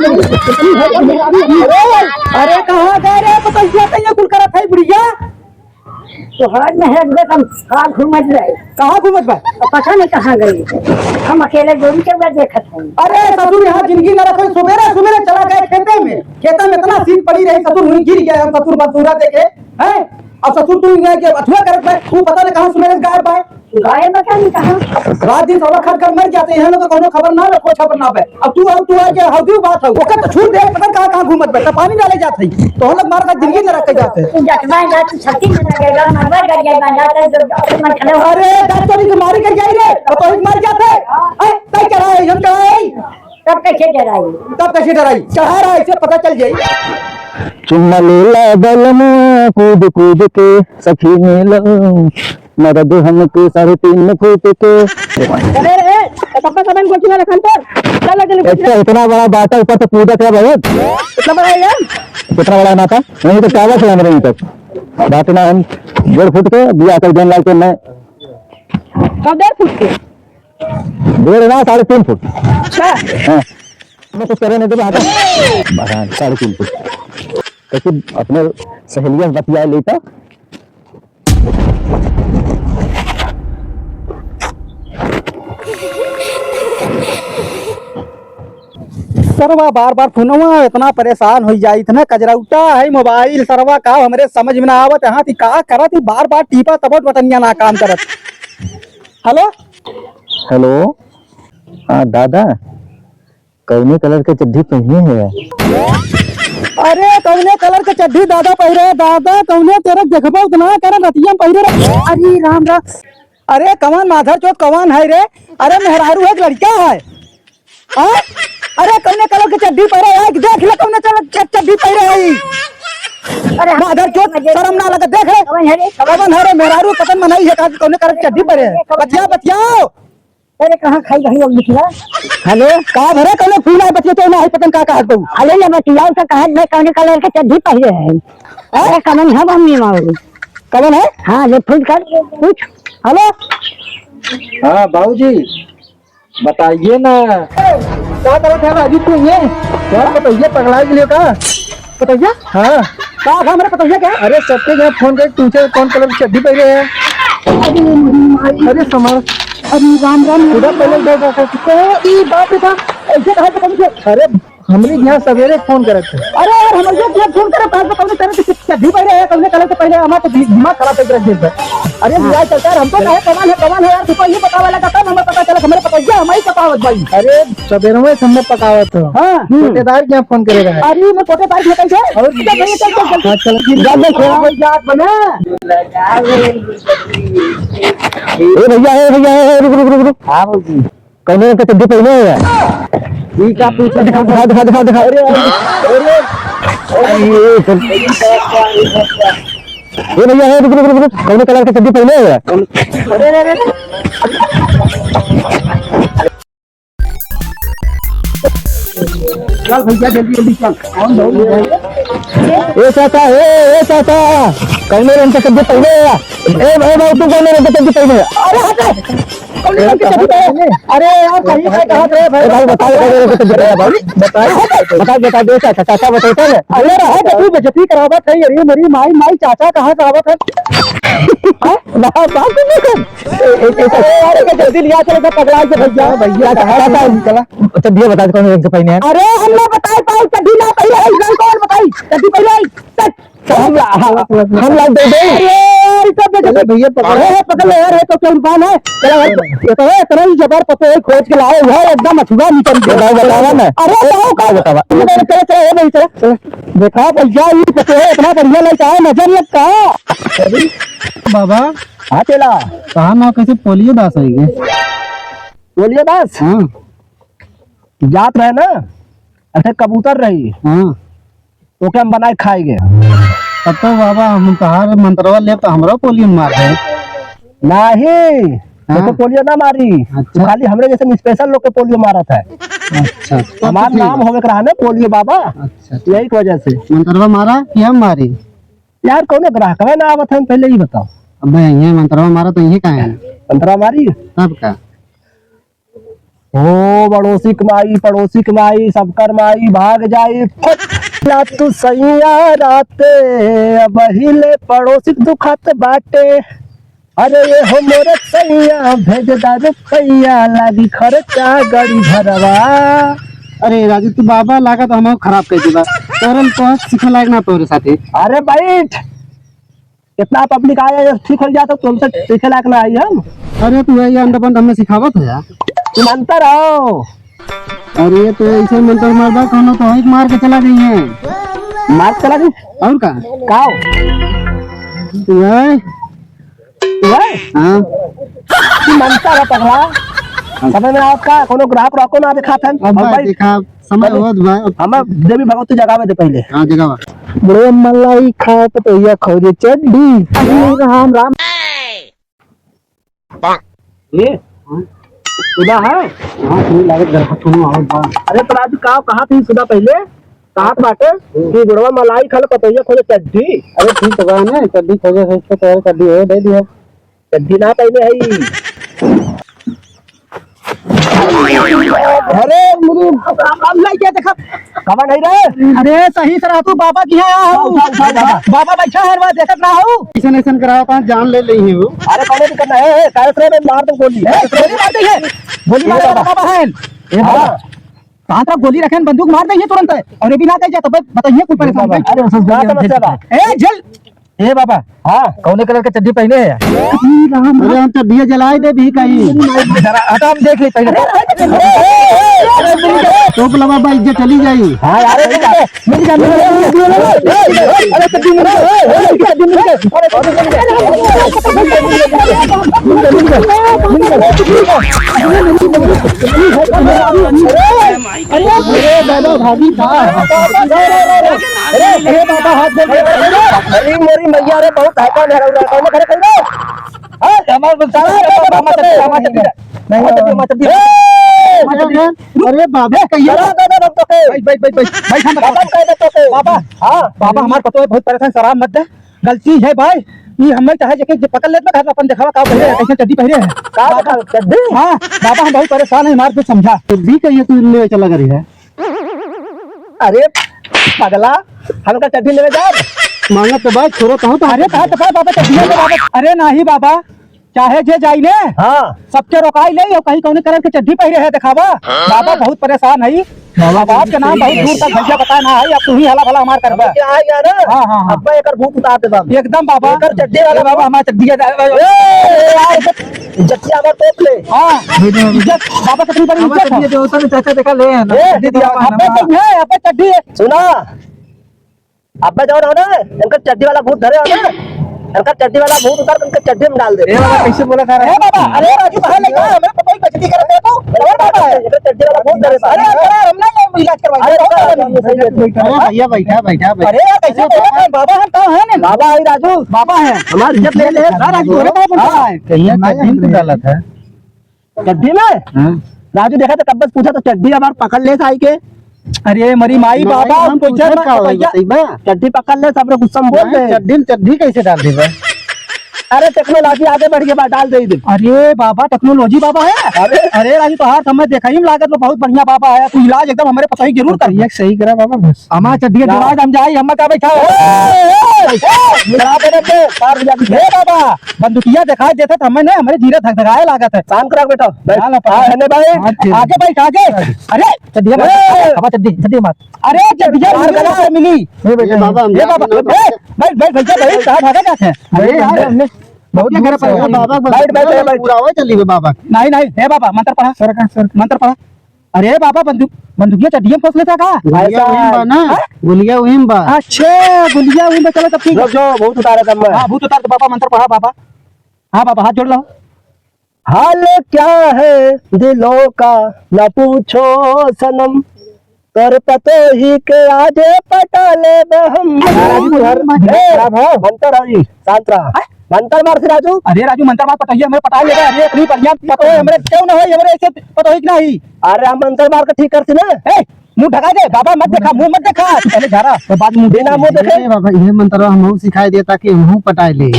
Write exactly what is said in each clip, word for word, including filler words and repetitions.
अरे, अरे, कहाँ गए रे? तो कैसे तैयार कुल करत है बुढ़िया? तोहार में है, एकदम कहाँ घूमत रहे? कहाँ घूमत बा? अब पता नहीं कहाँ गई। हम अकेले गोरू के उधर देखत हई। अरे ससुर, यहाँ जिंदगी न रखो, सुबेरे सुबेरे चला गए खेते में। खेते में इतना सीन पड़ी रही, ससुर वहीं गिर गए, हम ससुर बंदूरा देके, हैं? अब ससुर तू यहाँ के अथुआ करत बा, तू पता नहीं कहाँ सुबेरे से गायब बा। गायब बा क्या नहीं कहाँ? रात दिन सवा खट खट मर जाते हैं लोग, कोनो खबर ना रखो, खबर ना बे। अब तू, अब तू आके हल्दी बात है, ओकर तो छूट दे, पता कहाँ कहाँ घूमत बैठा, पानी डाले जात है, तो हम लोग मार का जिंदगी न रख के जाते हैं। तू जटवा जा, तू छत्ती में ना गएगा, मरवा गड़ जाए, बन जाता है, जो अपने मन खराब। अरे, दांत चोरी के मारी कर जाई रे, तो तोहिक मार जाते हैं। हैं? तय चढ़ाए, हम चढ़ाए। तब कैसे डराई? तब कैसे डराई? चढ़ा रहा है, इसे पता चल जाई। चुम्मा लेला बलमुआ कूद कूद के, सखी मिलो मदद हमके साढ़े तीन फुट के। अरे रे, तो सबका सामान गोटी में रखन तो, चल, चल, गोटी में। इतना बड़ा बाटा ऊपर से कूदत है बहुत। इतना बड़ा है यार? कितना बड़ा ना था? नहीं तो क्या बात है हमारे तक। बात ना हम डेढ़ फुट के, बिया कर देन लाग के मैं। कब डेढ़ फुट के? डेढ़ ना, साढ़े तीन फुट। अच्छा। हाँ। मैं कुछ करे नहीं तो हटा। हाँ, साढ़े तीन फुट। कैसे अपने सहेलिया से बतिया लेता। सरवा बार बार फोनवा, इतना परेशान होइ जाई, इतना कजरौटा है मोबाइल, सरवा का हमरे समझ में ना आवत, यहाँ थी का करत ही, बार बार टीपा तब बटनिया ना काम करत। हेलो। हेलो। हाँ दादा, कौने कलर के चड्ढी पहिने है? अरे कौने कलर के चड्ढी दादा पहिरे है? दादा कौने तेरे देखबो उतना करे रतिया में पहिरे रहे। अरे राम राम। अरे कवन माधर चोद कवन है रे? अरे मेहरारू है कि लड़का है? हाँ? अरे कौने कलर के चड्ढी पहिरे है? देख ले कौने कलर के चड्ढी पहिरे है। अरे माधर चोद शर्म ना लगे, देख ले। कवन है रे? कवन है रे? मेहरारू पतन मनई है, कहा कि कौने कलर के चड्ढी पहिरे है? बतिया, बतियाओ। अरे, कहाँ खाई रही होगी बिटिया? हेलो, का भरे कौनो फोन आए, बतिया तो ना है, पता न का कहत बहू। अरे, ले बतियाओ तो कहत बे, कौने कलर के चड्ढी पहिरे है? हैं? अरे, कमन है मम्मी मावली। कमन है? हाँ, ले फोन कर, पूछ। हेलो। हाँ, बाबूजी, बताइए ना। का करत है राजू तू ये? क्या बताइए, पगला गेलियो का? पतोहिया? हाँ। का था हमरे पतोहिया के? अरे सबके यहाँ फोन करके पूछे कौन कलर की चड्ढी पहिरे है। अरे मेरी माई। अरे समार। अरे राम राम। पूरा पहले दे दे। तो ई बात था, ऐसे कहा तो कौन से? अरे हमरे यहाँ सवेरे फोन करत है। अरे यार हमरे यहाँ फोन करे, पास में कौन कलर की चड्ढी पहिरे है, कौन कलर से पहिरे, हमारा तो दि-, दिमाग खराब कर रख देता है। अरे हाँ। यार सरकार हमको कहे कमाल है, कमाल है यार, तुमको ये बतावे लगा तब हमें पता चला, हमारे पतोहिया हमारी पकावत भाई। अरे सवेरे में हमने पकावत हो। हाँ। हम्म। छोटेदार क्या फोन करेगा? अरे, मैं छोटेदार क्या कहेंगे? और चल भैया, चल, चल, चल। हाँ, चलो। जा, जा, जा। भाई, जा, बना। ए भैया, ए भैया, ए, रुक, रुक, रुक, रुक। हाँ, बाबूजी। कौने रंग के चड्ढी पहिने है? ई का पूछा? दिखा, दिखा, दिखा, दिखा, दिखा। अरे, अरे, अरे। अरे, ये सब। ए भैया, ए, रुक, रुक, रुक, रुक। कौने कलर के चड्ढी पहिने है? अरे, अरे, अरे, अरे। चल भैया, जल्दी, जल्दी चल। कौन दौड़ रहा है? ए चाचा, ए, ए चाचा, कौने रंग के चड्ढी पहिने है? ए, ए भाई, तू कौने रंग के चड्ढी पहिने है? अरे हट रे। कौने रंग के चड्ढी पहिने है? अरे यार, सही से कहा रे भाई। ए भाई, बता, कौने रंग के चड्ढी पहिने है भाई? बता, बता, बता, दे चाचा, चाचा बताओ तो। अरे रहा तो तू बेइज्जती करावत है, अरे मेरी माई, माई, चाचा कहाँ से आवत है? हाँ? बात, बात नहीं कर। ए, ए, ए, अरे, अरे, जल्दी लिया चलो, सब पगला के भैया। भैया, कहाँ था? चला। अच्छा, भैया, बता दे, कौन रंग के पहिने हैं? अरे, हम ना बताए पाए, चड्ढी ना पहिरे है, रंग कौन बताई? चड्ढी पहिरे है, चल। तो हम ला-, हम, हम लाग दे दे। अरे, यार, ये सब बेइज्जती। अरे, भैया, पकड़। अरे, पकड़ ले यार, ये तो क्या उल्फान है? चला यार, ये तो है, इतना ही जबर पतो है, खोज के लाए हुआ है, एकदम अछुआ निकल गया। बताओ, बताओ ना। अरे, बताओ, का बताओ। चला, चला, चला, ये नहीं, चला, चला। देखा भैया, ये पतो है, इतना बढ़िया लड़का है, नजर लग का। बाबा। हाँ, चला। कहा ना कैसे पोलियो दास है ये? पोलियो दास? हाँ। जात रहे ना, अच्छा कबूतर रही। हाँ। ओके हम बनाए खाएंगे। तब तो बाबा हम तहार मंत्रवा लेब तो हमरा पोलियो मार दे। नहीं, हाँ। तो पोलियो ना मारी। अच्छा। खाली हमरे जैसे special लोग के पोलियो मारत है। अच्छा, तो हमार ठीक नाम बा। होवे के रहा ना पोलियो बाबा। अच्छा, अच्छा। यही की वजह से। मंत्रवा मारा कि हम मारी? यार, कौनो ग्राहकवा ना आवत है, पहले ही बताओ। अबे, ये मंत्रवा मारा तो ये का है? मंत्रवा मारी? तब का? ओ बड़ोसी क माई, पड़ोसी क माई, सबकर माई भाग जाई फट। ला तू सैया राते, अब हिले पड़ोसी क दुखात बाटे। अरे ये हो मोरे सैया, भेज दा रुपैया, लागी खर्चा गाड़ी भरवा। अरे राजू, तू बाबा लागत हमहू खराब कर देबा। तोरन तो सीखे लायक ना तोरे साथे। अरे बैठ, इतना पब्लिक आया, ये ठीक हो जाता तो हमसे सीखे लायक ना आई हम। अरे तू ये अंडा बंड हमें सिखावत है यार। तू मानता रहो। अरे तो ऐसे मंत्र मारबा, कोनो तो एक मार के चला गई है। मार के चला गई? और का? का हो? तू है? तू है? हाँ। तू मानता रहा पगला। हाँ। समझ में आवत का? कोनो ग्राहक रहो ना दिखात है। अब और भाई भाई, देखा, समय पहले होत बा। हमें देवी भगवती जगावे दे पहले। हाँ, जगावा। बड़े मलाई खाए पतैया खोजे चड्डी। राम राम। ये? सुधा है? हाँ, तू लागत घर पर सुनो, आओ बा। अरे तो राजू का कहा थी सुधा पहले? कहा बाटे कि बुढ़वा मलाई खाए पतैया खोजे चड्डी। अरे ठीक बा ना, चड्डी खोजे से इसको तैयार चड्डी हो, दे दिया। चड्डी ना पहने है। अरे मुझे अब, अब, अब नहीं क्या देखा? कहाँ नहीं रहे? अरे सही से रह तू, बाबा की यहाँ आया हूँ। उठा, उठा, उठा, उठा। बाबा बैठा है, वह देखत ना हूँ। ऐसन ऐसन कराओ, पाँच जान ले ली हूँ। अरे कौन दिक्कत नहीं है, काहे से मैं मार दूँ गोली। ए, गोली मार दी है। गोली मार दे बाबा। बाबा है। ए बाबा। हाँ। कहाँ तरफ गोली रखे हैं, बंदूक मार देंगे तुरंत। और ये भी ना कह जाए तो भाई बताइए, कोई परेशान भाई। अरे, उस का समस्या बा? ए, जेल। ए बाबा। हाँ। कौने कलर के चड्डी पहने हैं? अरे, हम तो दिया जलाए दे भी कहीं। जरा हटा, हम देख ले पहले। अरे, अरे, अरे, अरे, अरे, अरे, टोप लगा भाई, इज्जत चली जाई। हाँ यार, अरे, अरे, अरे, दादा, भाभी, का? अरे, अरे, बाबा, हाथ जोड़ के। अरे, मोरी मैया रे, बहुत हाइपा में रह रहा है। कौन खड़े, खड़े? हाँ, हमारे सारा बाबा, बाबा, बाबा, बाबा, नहीं, बाबा, बाबा, बाबा, ए, अरे बाबा, कहिए। चला दादा, भक्तों के। भाई, भाई, भाई, भाई, भाई, हम बाबा कह देते थे। बाबा, हाँ। बाबा, हमारे पतोह बहुत परेशान, शराब मत दे। गलती है भाई, ये हमें चाहे जेके जे पकड़ लेत ना, घर अपन देखावा का पहरे है, कैसे चड्डी पहरे है। का बाबा, बता, चड्डी? हाँ, बाबा, हम बहुत परेशान है, हमारे कुछ समझा। चड्डी कहिए तू ले चला करी है। अरे पगला, हमका चड्डी लेवे जा। मांगत तो बात छोड़ो, कहो तो। अरे कहा तो बाबा चड्डी है बाबा। अरे नाही बाबा, चाहे जे जाई ने, हाँ। सबके रोकाई ले, और कहीं कौने कलर के चड्डी पहरे है, देखावा। हाँ। बाबा बहुत परेशान है। बाबा बाप के नाम बहुत दूर तक भैया पता ना है, अब तू ही हला भला हमार करबा। अब क्या आ गया ना? हाँ, हाँ, हाँ। अब मैं एकर भूत उतार देबा। एकदम बाबा। एकर चड्डी वाला ए बाबा, भूत। हमार चड्डी है। ए, यार, इज्जत, इज्जत से हमार तोप ले। हाँ, इज्जत बाबा कितनी बड़ी हमार इज्जत है। चड्डी है, जो उतना चाचा देखा ले है ना। ए, चड्डी दिया बाबा अबे हमारा। चड्डी है, अबे चड्डी है। सुना, अबे जौन हो ना, इनका चड्डी वाला भूत धरे हो ना, इनका चड्डी वाला भूत उतार के इनका चड्डी में डाल दे। ए बाबा, कैसे बोला था? ए बाबा, अरे राजू, बाहर ले जा, मेरे को कोई बेइज्जती करत है तू। अरे बाबा, इनका चड्डी वाला भूत धरे बा। अरे, अरे, हम ना ये इलाज करवाएंगे। अरे, अरे, अरे, भैया, बैठा, बैठा, बैठा। अरे यार, कैसे बोला था? बाबा हम कहाँ हैं ना? बाबा है राजू। बाबा है। हमारी इज्जत ले ले। हाँ, राजू, अरे बाबा, हाँ। कहीं ना चड्डी में तो गलत है। चड्डी में? हाँ। राजू देखा तो कब से पूछा तो चड्डी हमार पकड़ ले आई के। अरे मरी माई ना बाबा, भाई, हम पूछे पूछे ना का होई भैया। बताई बा? चड्डी पकड़ ले, सबरे गुस्सा में बोल नहीं, दे। चड्डी में चड्डी कैसे डाल दी बा? अरे टेक्नोलॉजी आगे बढ़ गया बा, डाल दे दे। अरे बाबा टेक्नोलॉजी बाबा है। अरे। अरे राजू तोहार समझ देखा ही लागत बा, बहुत बढ़िया बाबा है, तू इलाज एकदम हमरे पतोही जरूर कर। ये सही करा बाबा बस। हमार चड्डी ना। जोड़ा हम जाई, हम का बैठा हो। ए, ए, ए, ए, शराब दे दे, पार हो जाती है। ए बाबा, बंदूकिया दिखाई देता तो हमें ना, हमारे जीरा धक धकाए लागत है। शांत रह बेटा, बैठ। ना, ना, हाँ, है ना भाई? हाँ, ठीक है। आगे बैठ, आगे। अरे, चड्डी हमार, ए! हमार चड्डी, चड्डी हमार। अरे, चड्डी हमार गला से मिली। ए, बेटा, ए, बाबा, हम ए, बाबा, जाते हैं। ए, बैठ, बैठ, बैठ, बैठ, कहाँ भागा जाते हैं? अरे, अरे, यार, हमने बहुत ये घर दूर से पर आए हैं। बाबा, बैठ, बैठ, बैठ, बैठ। पूरा हो चली गई बाबा। नहीं, नहीं, हे बाबा, मंत्र पढ़ा। सर का, सर का। मंत्र पढ़ा। अरे बाबा, बंदूक, बंदूकिया चड्डिया में फंस लेता का? गुलिया ऐसा उहिम बा ना? हाँ? गुलिया उहिम बा। अच्छा, गुलिया उहिम बा, चलो तब ठीक है। जो, जो, भूत उतारा था मैं। हाँ, भूत उतार दो बाबा, मंत्र पढ़ा बाबा। हाँ बाबा, हाथ जोड़ लो। हाल क्या है दिलों का, न पूछो सनम, तोर पतोही के आज पटा लेबे हम। महाराज जी, तोहर दिमाग ए, खराब है। मंत्र है जी, शांत रहा। हैं? मंत्र मार से राजू। अरे राजू, मंत्र मार पतोही हमरे पटा लेबे। अरे इतनी बढ़िया पतोही हमरे क्यों ना होई, हमरे ऐसे पतोही की नहीं। अरे हम मंत्र मार के ठीक करती ना। ए, मुंह ढका दे, बाबा मत देखा, मुंह मत देखा। तू पहले जा रहा, तो बाद में मुंह बिना मुंह देखे। देखे। ए बाबा, ये मंत्र हमहू सिखाई दे ताकि हमहू पटाए ले।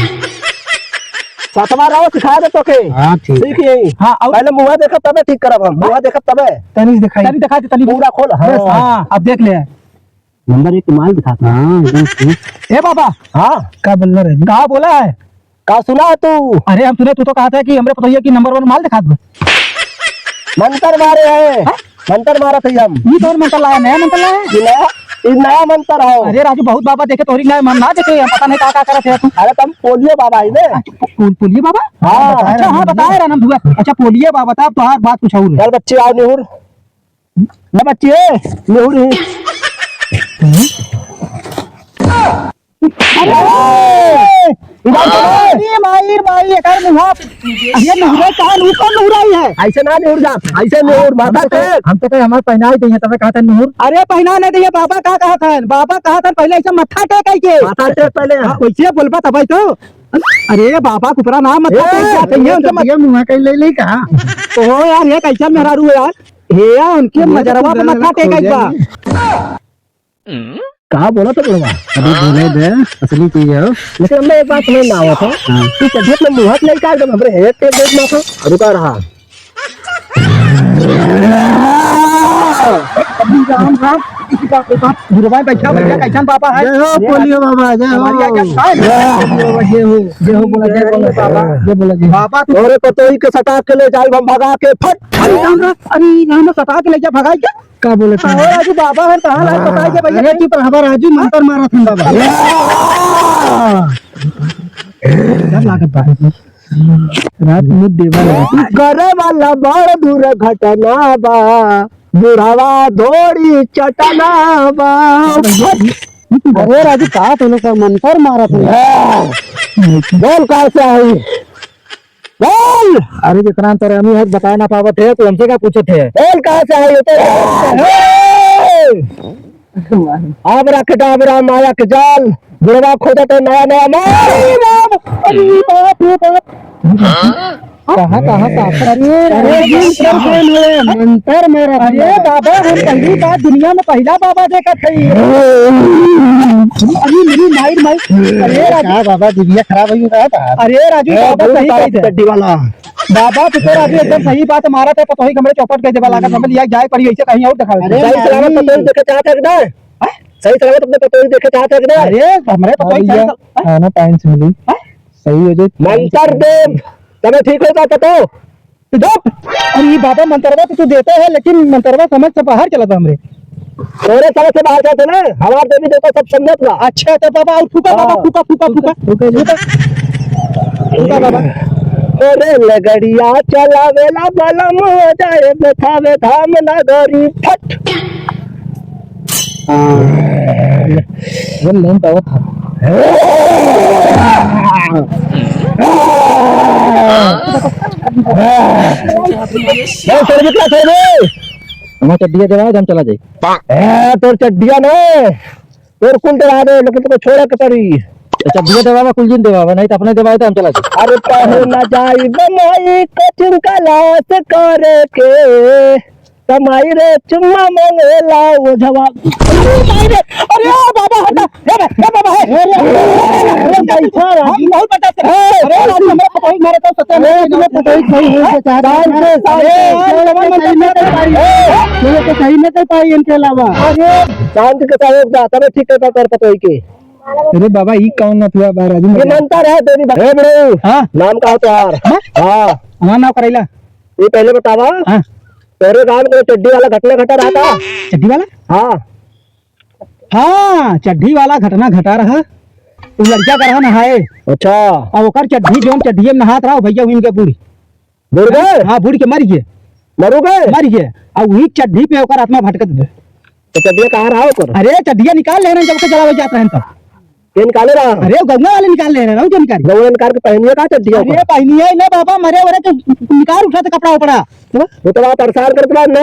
सतवा रहो, सिखा दे तोके। हाँ, ठीक। सीख यही। हाँ, और पहले मुँह देखब तबे ठीक करब हम। मुँह देखब तबे। तनी दिखाई। तनी दिखा दे, तनी। पूरा खोल। हाँ। हाँ, अब देख ले। नंबर एक माल दिखाता है। हाँ, एकदम ठीक। ए बाबा। हाँ। का बोल रहे हैं? का बोला है? का सुना है तू? अरे हम सुने तू तो कहा था कि हमरे पतोहिया की नंबर वन माल दिखा दो। मंतर मारे है। हाँ? मंतर मारत है हम। ई कौन मंतर लाया? नया मंतर लाया है? ई नया, ई नया मंतर हो। अरे राजू, बहुत बाबा देखे तोहरी नया मन ना देखे, हम पता नहीं का का करत है तू। अरे तुम पोलियो बाबा ही ने। अच्छा, पो-, पो-, पोलियो बाबा? हाँ। अच्छा, हाँ, बताए रहा ना भुआ। अच्छा, पोलियो बाबा, तब तोहार बात कुछ और है। चल बच्चे आओ निहुर। ना बच्चे, निहुर ही। अरे! अरे माई, माई, एकर मुँहा। अरे निहुरे कहाँ, ऊ कौन निहुराई है? ऐसे ना निहुर जा, ऐसे निहुर, माथा हम तो टेक। हम तो कहे हमार पहनाई दे, तबे कहा था निहुर। अरे पहना नहीं दे, बाबा का कहा था? बाबा कहा था पहले ऐसे माथा टेक आई के। माथा टेक पहले। हाँ, वैसे बोलबा तब तो। अरे बाबा के ऊपरा नाम माथा ए, टेक जाते हैं, उनके मत ये मुँह कहीं ले ले कहा। ओ यार, ये कैसा मेहरारू है यार? हे यार, उनके ये तो मजरवा पे पूरा माथा टेक आई बा। का बोला तो बुढ़वा? अभी बोले दे, असली चीज है। लेकिन हमने एक बात समझ में आवत है। हाँ। तू चड्ढे में मुँह नहीं काट दे, हमरे हेड पे देख माथा। रुका रहा। अभी राम राम, इसी बात पे बात। बुढ़वा बैठा, बैठा, कैसन बाबा है? जय हो पोलियो बाबा, जय हो। हमारी आज्ञा है। जय हो, जय हो, बोला, जय बोला बाबा। जय बोला, जय। बाबा, तू तोरे पतोही के सटा के ले जाई, हम भगा के फट। अरे राम राम, अरे राम, सटा के ले जा, भगाई के। का बोले थे? अहो राजू, बाबा हम कहाँ लाए बताए के भैया? अरे चुप रहा राजू, मंतर मारा था बाबा। डर लागत बा। रात में देवा लगा। करे वाला बड़ दुर्घटना बा, बुढ़ावा धोड़ी चटना बा। अरे राजू, का तो लोग मंतर मारा था। बोल कहाँ से आई? बोल! अरे जितना अंतर हम ही बताए ना पावत है, तो हमसे का पूछत है? बोल कहाँ से आई हो तो? हे! आबरा के डाबरा, माया के जाल, बुढ़वा खोजत है नया नया माल। अरे बाप, अरे बाप रे बाप। कहाँ, कहाँ से आता? अरे, अरे, अरे, मंतर मारे, मंतर मारा था। अरे बाबा, हम पहली बार दुनिया में पहला बाबा देखत हई। अरे मेरी माई, माई। अरे राजू। का बाबा, दिव्या खराब है, का था? अरे राजू, ए, बाबा दूर सही का कही थे। चड्डी वाला। बाबा, तू तो राजू एकदम सही बात मारा था, पतोही हमरे चौपट कह देवा लागत, हमें लिया जाए पड़ी, ऐसे कहीं और दिखावे। अरे सही सलामत पतोही देखे चाहत है कि नहीं? हाँ? सही सलामत अपने पतोही देखे चाहत है कि नहीं? अरे, हमरे पतोही अरे सही यार, सलामत, हाँ? खाना टाइम से मिली। हाँ? सही हो जाए। मंतर देव, तबे ठीक होगा पतोह। चुप! अरे बाबा, मंतरवा तो तू देते है, लेकिन मंतरवा समझ से बाहर चलत बा हमरे। तोरे समझ से बाहर चलत है ना, हमार देवी देवता सब समझत बा। अच्छा, तो बाबा, और फूका, बाबा, हाँ। फूका, फूका, फूका। फूका, फूका। फूका, बाबा। अरे लगड़िया चलावेला बलम, जाए बैठावे धाम नगरी, फट। हाँ। वो लेन पावत था। ए, छोड़ दे, क्या छोड़ दे? हमार चड्डिया देवा, हम चला जाई। ए, तोर चड्डिया ना, तोर कुल देवा दे, लेकिन तुमको छोड़े के पड़ी। तो चड्डिया देवा, कुल जिन देवा, नहीं तो अपने देवा, तो हम चला जाई। अरे, पहले ना जाई बम्बई coaching class करे के। कमाई रे चुम्मा मांगेला ओझवा। अरे माई रे, अरे बाबा हटा, ए बा-, ए बाबा, हे, अरे, अरे, अरे, अरे, हम बहुत बता सकते हैं। अरे, राजू, हमारे पतोही मारे तो सत्य में अरे, तुम्हें पतोही सही है, बेचारा। अरे, अरे, अरे, अरे, अरे, अरे, तुम्हें तो सही में कर पाई इनके अलावा। अरे, शांत के साथ एक बात, अबे ठीक है, कर पतोही के। अरे बाबा, ई कौन नथुआ बा, राजू? ये मंतर है, देवी भा-, ए बड़े, हाँ? नाम का हो तुम्हार? हाँ? हाँ। हमार नाम करैला। ये पहले बतावा, हाँ। तोरे गांव में चड्डी वाला घटना घटा रहा था? चड्डी वाला? हाँ। हाँ, चड्डी वाला घटना घटा रहा। वो लड़का का रहा नहाए। अच्छा। और ओकर चड्डी, जौन चड्डिये में नहात रहा, वो भैया हुई इनके बूढ़। बूढ़ गए? हाँ, बूढ़ के मर गए। मरू गए? मर गए। और वही चड्डी पे ओकर आत्मा भटकत बे। तो चड्डिया कहाँ रहा ओकर? अरे, चड्डिया निकाल ले रहे हैं, जब के जलावे जात रहे हैं तब। के निकाले रहा? अरे, गौवा वाले निकाल ले रहे हैं, जो निकाल। गौवा निकाल के पहनिए का चड्डिया अरे, ओकर? पहनिए ना बाबा, मरे वरे के निकाल उठा थे कपड़ा उपड़ा। वो तो आप परेशान करत बा ना।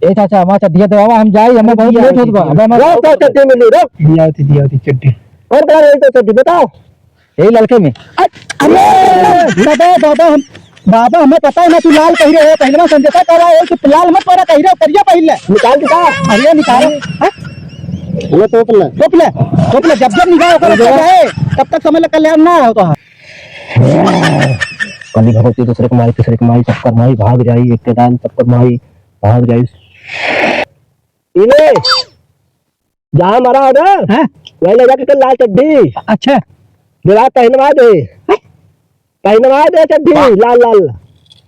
ए चाचा, हमार चड्डिया देवावा, हम जाई, हमें बहुत दिया लेट होत बा। दिया। अबे हमार रख, रख, चड्डी में नहीं, रख। दिया होती, दिया होती चड्डी। और कहाँ रही तो चड्डी, बताओ। यही लड़के में। अ-, अरे, बाबा, बाबा, हम, बाबा, हमें पता है ना, तू लाल कही रहे हो, पहले मैं संदेशा कह रहा है कि लाल मत पहना, कही रहे हो, करिया पहन ले। निकाल दिखा। अरे, निकाल। हाँ? वो तोप ले। तोप ले, तोप ले, जब जब निगाह ओकर अरे। जाए, तब तक समझ ले कल्याण ना होता है। कली भगवती दूसरे के माई, तीसरे के माई, सबकर माई भाग जाई, एक के दान सबकर माई भाग जाई। इले, जहाँ मरा है ना, हाँ? वहीं ले जाके कल लाल चड्ढी। अच्छा। दीवार पहनवा दे। हाँ? पहनवा दे चड्ढी, लाल लाल।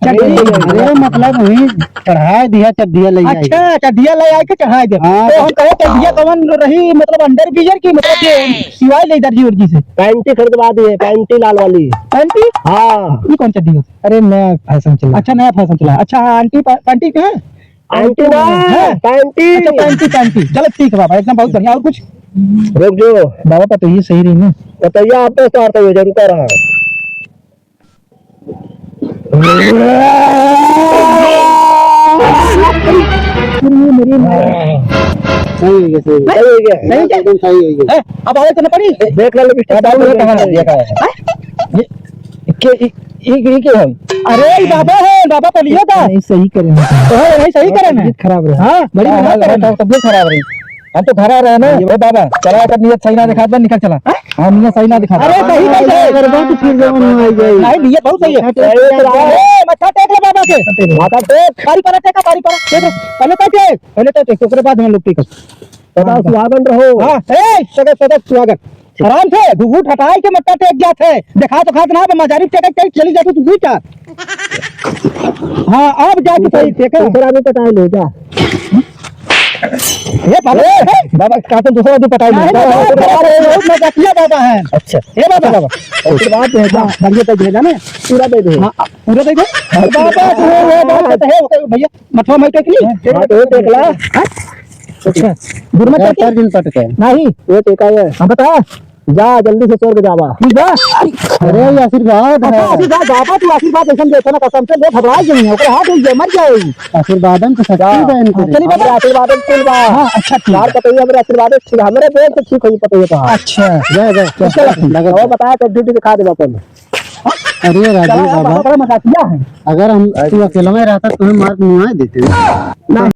चड्ढी, अरे मतलब वही चढ़ाए दिया, चड्ढिया ले आई। अच्छा, चड्ढिया ले आए के चढ़ाए दे। हाँ। तो हम कहे चड्ढिया कवन रही, मतलब underwear की, मतलब ये सिवाय ले दर्जी उर्जी से। पैंटी खरीदवा दिए, पैंटी लाल वाली। पैंटी? हाँ। ये कौन चड्ढी होती? अरे नया फैशन चला। अच्छा, नया फैशन चला। अच्छा, हाँ, आंटी पै-, पैंटी कहाँ? आंटी ना, हाँ। पैंटी। अच्छा, पैंटी, पैंटी। चलो ठीक है बाबा, एकदम बहुत बढ़िया। और कुछ? रुक जो। बाबा, पतोहिया सही रही ना? पतोहिया आपने उतारता हुआ जरूर कह रहा है। सही हो गया, सही हो गया। सही हो गया? सही हो गया? एकदम सही हो गया। हैं? अब आवे तो न पड़ी? देख ले, lipstick अब आवे तो कहाँ है? देखा है। हैं? ये, के, ये, ये, ये क्या है? अरे, ये बाबा है, बाबा पलिया था। नहीं, सही करे हैं। तो है, नहीं, सही करे ना। तबीयत खराब रहे। हाँ, बड़ी हाँ, मेहनत हाँ, करे ना। तबीयत खराब रही। हम तो घर आ रहे हैं ना। ये ओ बाबा, चला कर नियत सही ना दिखात बा, निकल चला। हाँ? हाँ, नियत सही ना दिखात बा। अरे, सही नहीं है। अगर बात फिर जवन हो आई जाए। नहीं, नियत बहुत सही है। अरे, ए, मत्था टेक ले बाबा के। माथा टेक। पारी परा टेका, पारी परा। टेक ले। पहले तो टेक, पहले तो टेक, ओकरे बाद हम लोग टेक। सदा सुहागन रहो। हाँ, ए, सदा, सदा सुहागन। आराम से घुघुट हटाए के मत्था टेक जात है। देखा तो खात ना, मजारी टेक टेक चली जाती तू भी क्या? हाँ, अब जाके सही टेक। दूसरा भी पटाए लो जा। ए बाबा, ए, बाबा, का तो दूसरा भी पटाए लो। नहीं, बाबा, बाबा, बाबा, बहुत मजाकिया बाबा है। अच्छा। ए बाबा। बाबा। आशीर्वाद दे, हाँ, बढ़िया दे दे ना। पूरा दे दे। हाँ, पूरा दे दे। बाबा, तो है, वो बाबा, तो है, ओके, भैया, मथवा में टेक ली। हाँ, तो टेक ला। हाँ? अच्छा। गुरु में चार, टेक ली। चार दिन पटके। नहीं। ये टेका है। हाँ, बता। जा, जल्दी से स्वर्ग जावा। जा। अरे, ये आशीर्वाद अच्छा, है। आशीर्वाद, बाबा, तू आशीर्वाद ऐसन देता ना, कसम से, ले घबरा गई है, ओकरे हाथ उठ गया, मर जाएगी। आशीर्वादन के शक्ति जा। बा इनको। हाँ, चलिए बाबा। हमरे आशीर्वाद कुल बा। हाँ, अच्छा, ठीक। यार, बताइए, हमरे आशीर्वाद ठीक, हमरे देख के ठीक होई, पता ये कहा। अच्छा। जा, जा, जा। चल, लगा। और बताया तो ड्यूटी दिखा दे अपन। अरे, राजू चला, बाबा। बाबा, बड़ा मजाकिया है। अगर हम, तू अकेला में रहता, तुम्हें मार मुआ देते। ना।